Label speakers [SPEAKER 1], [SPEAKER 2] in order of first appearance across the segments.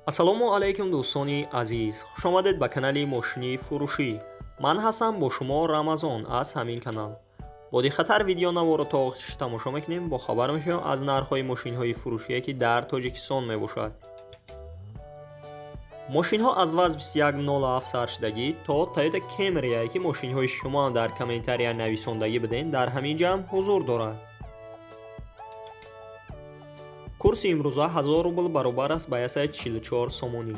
[SPEAKER 1] Ассалому алайкум дӯстони азиз, хуш омадед ба канали мошини фурӯшӣ. Ман ҳастам бо шумо Рамазон аз ҳамин канал. Бо диққаттар видеонаворо то охирш тамошо мекунем, бохабар мешавем аз нархҳои мошинҳои фурӯшие, ки дар Тоҷикистон мебошад. Мошинҳо аз ВАЗ 2107 саршудагӣ то Toyota Camry, ки мошинҳои шумо дар комментария нависондагӣ бидем, дар ҳамин ҷамъ ҳузур дорад. Курси имрӯза 1000 рубл баробар аст ба 144 сомонӣ.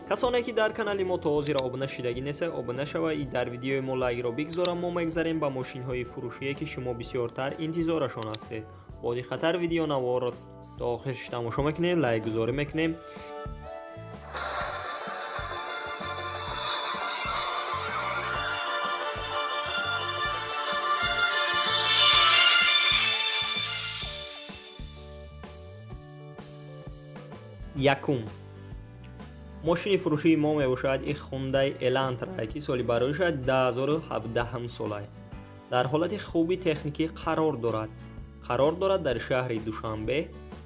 [SPEAKER 1] Касоне ки дар канали мо то ҳозира обуна шудагӣ нестед, обуна шавед и дар видеои мо лайкро бигзорам. Мо мегзарем ба мошинҳои фурӯшие, ки шумо бисёртар интизорашон ҳастед. Бо диққаттар видеонаворро то охирш тамошо мекунем, лайкгузорӣ мекунем. Якум мошини фурӯшии мо мебошад и Hyundai Elantra, ки соли бароиша 2017 сола дар ҳолати хуби техникӣ қарор дорад. Қарор дорад дар шаҳри Душанбе.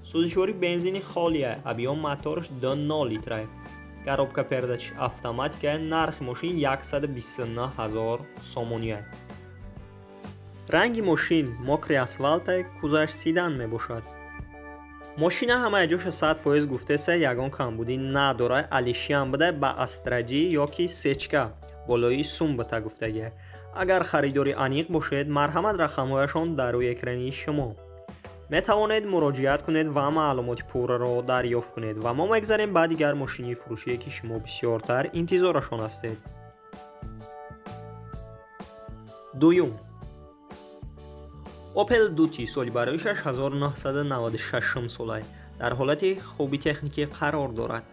[SPEAKER 1] Сӯзишвори бензини холия, объём мотораш 2.0 литра, коробка передач автоматика. Нархи мошин 129 000 сомонӣ. Ранги мошин мокри асфалта, кузаш седан мебошад. Мошина ҳамаи ҷоша 100% гуфтеса, ягон камбудӣ надорад. Алишиам буда ба астраҷӣ ёки сечка болои сум бита гуфтагия. Агар харидори аниқ бошед, марҳамат, рақамҳояшон дар рӯи экрани шумо. Метавонед муроҷиат кунед ва маълумоти пурраро дарёфт кунед. Ва мо мегзарем ба дигар мошини фурӯшие, ки шумо бисёртар интизорашон ҳастед. Дуюм Opel Duty соли бароишаш 1996 сола дар ҳолати хуби техникӣ қарор дорад.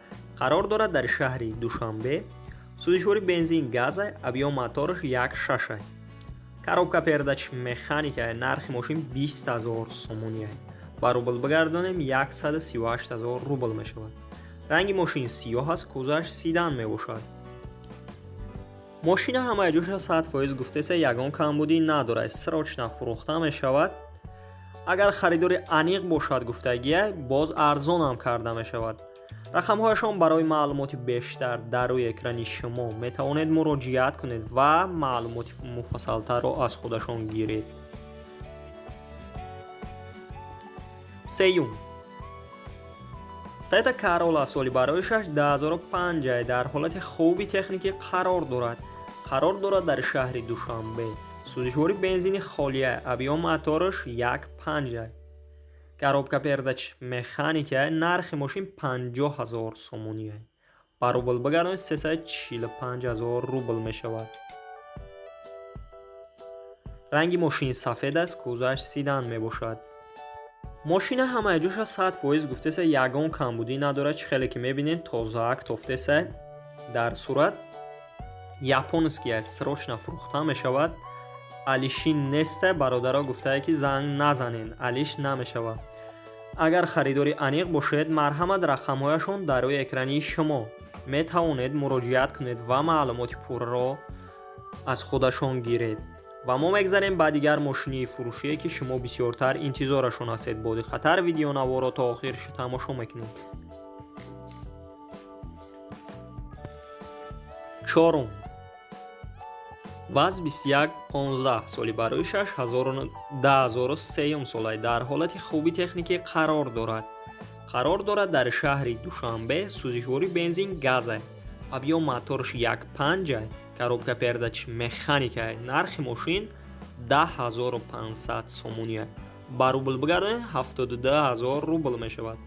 [SPEAKER 1] Қарор дорад дар шаҳри Душанбе. Сӯзишвори бензин газ, объём мотораш 1.6, коробка передач механика. Нархи мошин 20 000 сомонӣ. Ба рубл бигардонем, 138 000 рубл мешавад. Ранги мошин сиёҳ аст, кузаш седан мебошад. Мошина ҳамаи ҷоша 100% гуфтеса, ягон камбудӣ надорад, срочно фурӯхта мешавад. Агар харидори аниқ бошад гуфтагия, боз арзонам карда мешавад. Рақамҳояшон барои маълумоти бештар дар рӯи экрани шумо, метавонед муроҷиат кунед ва маълумоти муфассалтарро аз худашон гиред. Сеюм Toyota Corolla соли бароишаш 2005 дар ҳолати хуби техникӣ қарор дорад. Қарор дорад дар шаҳри Душанбе. Сӯзишвори бензини холия, объём мотораш 1.5, коробка передач механика. Нархи мошин 50 000 сомонӣ. Ба рубл бигардонед, 345 000 рубл мешавад. Ранги мошин сафед аст, кузаш седан мебошад. Мошина ҳамаи ҷоша 100% гуфтеса, ягон камбудӣ надорад. Чӣ хеле ки мебинед, тозаак тофтеса. Дар сурат японский аст, срочно фурӯхта мешавад. Алишин неста, бародаро гуфтае, ки занг назанен, алиш намешавад. Агар харидори аниқ бошед, марҳамат, рақамҳояшон дар рӯи экрани шумо, метавонед муроҷиат кунед ва маълумоти пурраро аз худашон гиред. Ва мо мегзарем ба дигар мошини фурӯшие, ки шумо бисёртар интизорашон ҳастед. Бо диққаттар видеонаворо то охирш тамошо мекунед. Чорум ВАЗ 2115 соли бароишаш 2003 сола дар ҳолати хуби техникӣ қарор дорад. Қарор дорад дар шаҳри Душанбе. Сӯзишвори бензин газа, объём мотораш 1.5, коробка передач механика. Нархи мошин 10500 сомонӣ. Ба рубл бигардонед, 72 000 рубл мешавад.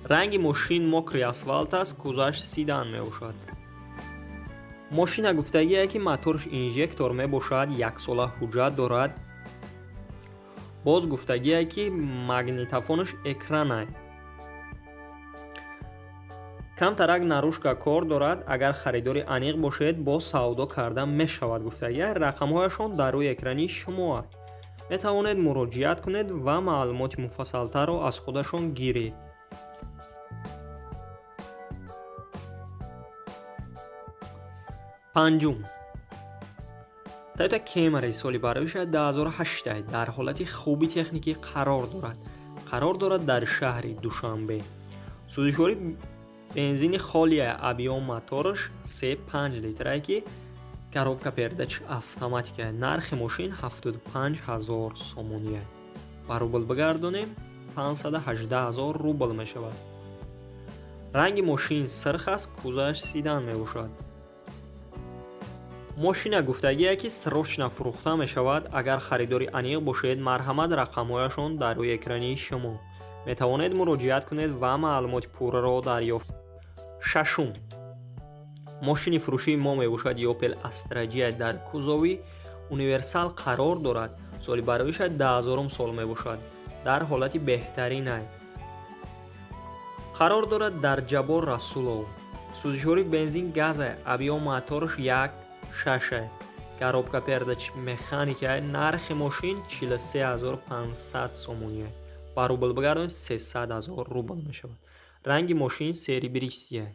[SPEAKER 1] Ранги мошин мокри асфалт аст, кузаш седан мебошад. Мошина гуфтагие, ки мотораш инжектор мебошад, яксола ҳуҷҷат дорад. Боз гуфтагие, ки магнитофонаш экрана. Камтарак наружка кор дорад. Агар харидори аниқ бошед, боз савдо карда мешавад гуфтагия. Рақамҳояшон дар рӯи экрани шумо, метавонед муроҷиат кунед ва маълумоти муфассалтарро аз худашон гиред. Панҷум Toyota Camry соли бароиша 2008 дар ҳолати хуби техникӣ қарор дорад. Қарор дорад дар шаҳри Душанбе. Сӯзишворӣ бензини холия, объём мотораш 3,5 литрае, ки коробка передач автоматика. Нархи мошин 75 000 сомоние. Ба рубл бигардонем, 518 000 рубл мешавад. Ранги мошин сирх аст, кузоваш седан мебошад. Мошина гуфтагие, ки срочно фурӯхта мешавад. Агар харидори аниқ бошед, марҳамат, рақамҳояшон дар рӯи экрани шумо, метавонед муроҷиат кунед ва маълумоти пурраро дарёфт. Шашум мошини фурӯшии мо мебошад Opel Astra J, дар кузови универсал қарор дорад. Соли бароиша 2000 сол мебошад. Дар ҳолати беҳтаринай. Қарор дорад дар Ҷаббор Расулов. Сӯзишворӣ бензин газа, объём мотораш 1,6, коробка передач механика. Нархи мошин 43 500 сомоние. Ба рубл бигардонед, 300 000 рубл мешавад. Ранги мошин серебристый.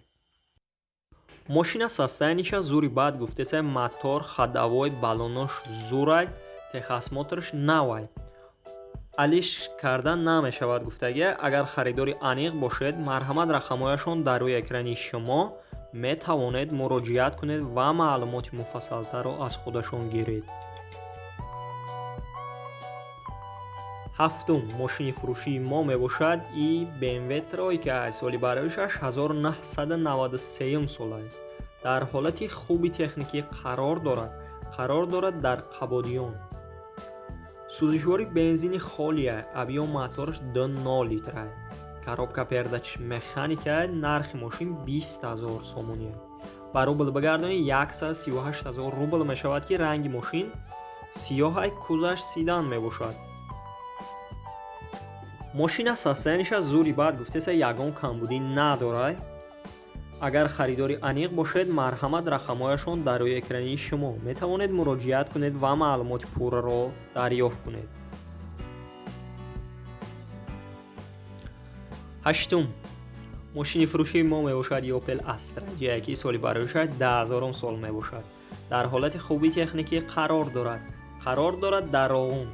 [SPEAKER 1] Мошина состояниеша зури бад гуфтеса, мотор, ходовой, баллонош зурай, техосмотрш навай. Алиш кардан намешавад гуфтагия. Агар харидори аниқ бошед, марҳамат, рақамҳояшон дар рӯи экрани шумо, метавонед муроҷиат кунед ва маълумоти муфассалтарро аз худашон гиред. Ҳафтум мошини фурӯшии мо мебошад и BMW тройка, соли бароишаш 1993 сола. Дар ҳолати хуби техникӣ қарор дорад. Қарор дорад дар Қабодиён. Сӯзишвори бензини холия, объём мотораш 2,0 литра, коробка передач механика. Нархи мошин 20 000 сомоние. Ба рубл бигардонӣ, 138 000 рубл мешавад, ки ранги мошин сиёҳай, кузоваш седан мебошад. Мошина состояниеша зури бад гуфтеса, ягон камбудӣ надорад. Агар харидори аниқ бошед, марҳамат, рақамҳояшон дар рӯи экрани шумо, метавонед муроҷиат кунед ва маълумоти пурраро дарёфт кунед. Ҳаштум мошини фурӯшии мо мебошад Opel Astra J, ки соли бароиша 2000 сол мебошад. Дар ҳолати хуби техникӣ қарор дорад. Қарор дорад дар Роғун.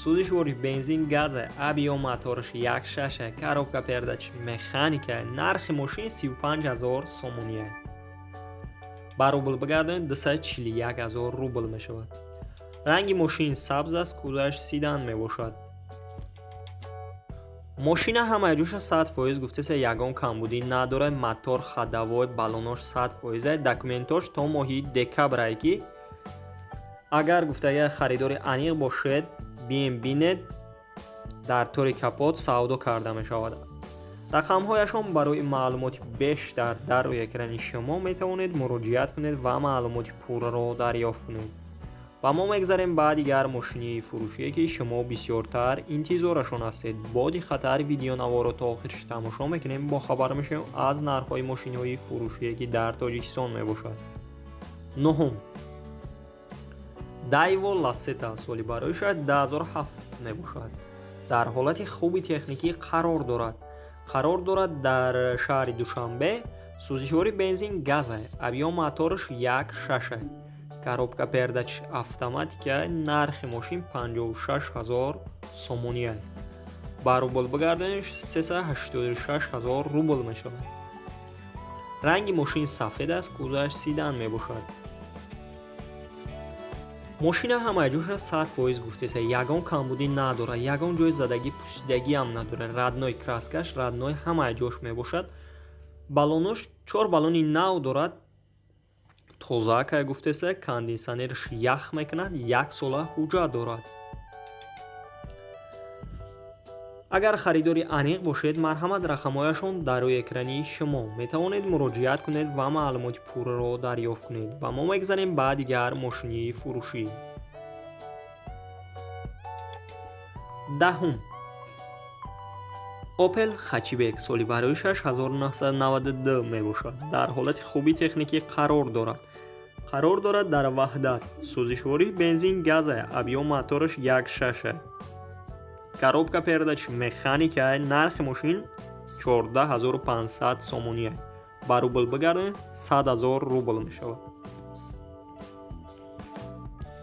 [SPEAKER 1] Сӯзишвори бензин газа, объём мотораш 1,6, коробка передач механика. Нархи мошин 35 000 сомоние. Ба рубл бигардонед, 241 000 рубл мешавад. Ранги мошин сабз аст, кузоваш седан мебошад. Мошина ҳамаи ҷоша 100% гуфтеса, ягон камбудӣ надорад. Мотор, ходовой, баллонош 100%, документош то моҳи декабрае, ки агар гуфтага харидори аниқ бошед, бием бинед, дар тори капот савдо карда мешавад. Рақамҳояшон барои маълумоти бештар дар рӯи экрани шумо, метавонед муроҷиат кунед ва маълумоти пурраро дарёфт кунед. Ва мо мегзарем ба дигар мошини фурӯшие, ки шумо бисёртар интизорашон ҳастед. Бо диққаттар видеонаворо то охирш тамошо мекунем, бохабар мешавем аз нархҳои мошинҳои фурӯшие, ки дар Тоҷикистон мебошад. Нуҳум Daewoo Lacetti, соли бароиша 2007 мебошад. Дар ҳолати хуби техникӣ қарор дорад. Қарор дорад дар шаҳри Душанбе. Сӯзишвори бензин газа, объём мотораш 1,6, коробка передач автоматика. Нархи мошин 56 000 сомоние. Ба рубл бигардониш, 386 000 рубл мешавад. Ранги мошин сафед аст, кузоваш седан мебошад. Мошина ҳамаи ҷоша 100% гуфтеса, ягон камбудӣ надорад, ягон ҷои задагӣ, пусидагиам надорад. Родной краскаш, родной ҳамаи ҷош мебошад. Баллонош чор баллони нав дорад, тозаакай гуфтеса, кондитсионераш ях мекунад, як сола ҳуҷҷат дорад. Агар харидори аниқ бошед, марҳамат, рақамҳояшон дар рӯи экрани шумо, метавонед муроҷиат кунед ва маълумоти пурраро дарёфт кунед. Ва мо мегзарем ба дигар мошини фурӯшӣ. Даҳум Opel Hatchback, соли бароишаш 1992 мебошад. Дар ҳолати хуби техникӣ қарор дорад. Қарор дорад дар Ваҳдат. Сӯзишворӣ бензин газа, объём мотораш 1,6, коробка передач механика. Нархи мошин 14 500 сомоние. Ба рубл бигардонед, 100 000 рубл мешавад.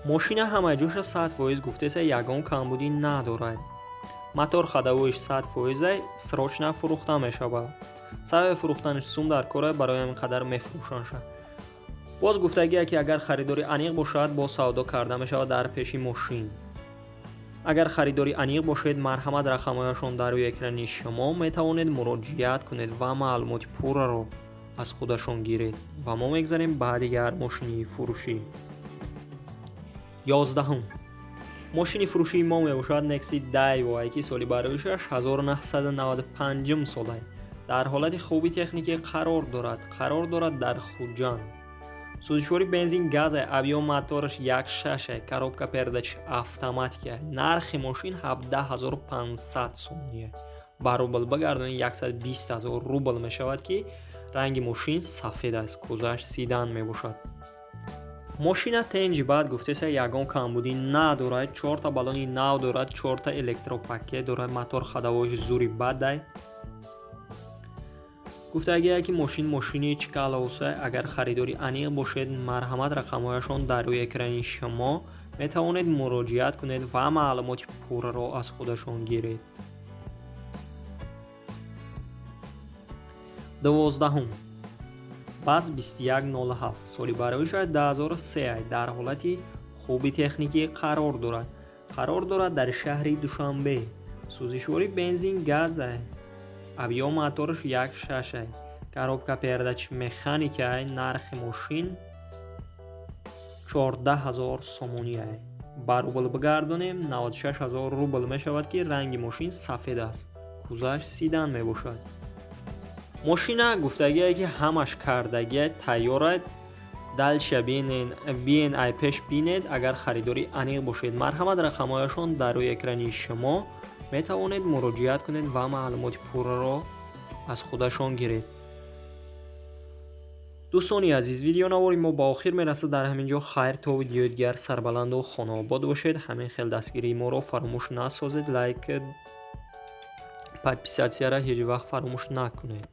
[SPEAKER 1] Мошина ҳамаи ҷоша 100% гуфтеса, ягон камбудӣ надорад. Мотор ходовой ш 100 фоизай, срочно фурӯхта мешавад. Сабаби фурӯхтанаш сум дар кора, барои ҳамин қадар мефурӯшанша. Боз гуфтагие, ки агар харидори аниқ бошад, боз савдо карда мешавад дар пеши мошин. Агар харидори аниқ бошед, марҳамат, рақамҳояшон дар рӯи экрани шумо, метавонед муроҷиат кунед ва маълумоти пурраро аз худашон гиред. Ва мо мегзарем ба дигар мошини фурӯшӣ. 11-ум мошини фурӯшии мо мебошад Некси Дайво, ки соли бароишаш 1995 солай, дар ҳолати хуби техникӣ қарор дорад. Қарор дорад дар Хуҷанд. Сӯзишвори бензин газай, объём мотораш 1,6, коробка передач автоматика. Нархи мошин 17 500 сомонӣ, ба рубл багардонед, 120 000 рубл мешавад, ки ранги мошин сафед аст, кузаш седан мебошад. Мошина тенҷи баъд гуфтеса, ягон камбудӣ надорад, чорта баллони нав дорад, чорта электропакет дорад, мотор ходовой ш зури бадай. Гуфтагие, ки мошин мошини Чкаловса. Агар харидори аниқ бошед, марҳамат, рақамҳояшон дар рӯи экрани шумо, метавонед муроҷиат кунед ва маълумоти пурраро аз худашон гиред. 12-ум БАЗ 2107, соли бароишаш 2003, дар ҳолати хуби техникӣ қарор дорад. Қарор дорад дар шаҳри Душанбе. Сӯзишвори бензин газ, объём мотораш 1,6, коробка передач механика. Нархи мошин 14 000 сомонӣ, ба рубл бигардонем, 96 000 рубл мешавад, ки ранги мошин сафед аст, кузаш седан мебошад. Мошина гуфтагие, ки ҳамаш кардагия тайёрад. Дальше биен, ай пеш бинед. Агар харидори аниқ бошед, марҳамат, рақамҳояшон дар рӯи экрани шумо, метавонед муроҷиат кунед ва маълумоти пурраро аз худашон гиред. Дӯстони азиз, видеонавори мо ба охир мерасад дар ҳамин ҷо. Хайр, то видеои дигар сарбаланду хонаобод бошед. Ҳамин хел дастгирии моро фаромӯш насозед, лайк, подписаться ра ҳеҷ вақт фаромӯш накунед.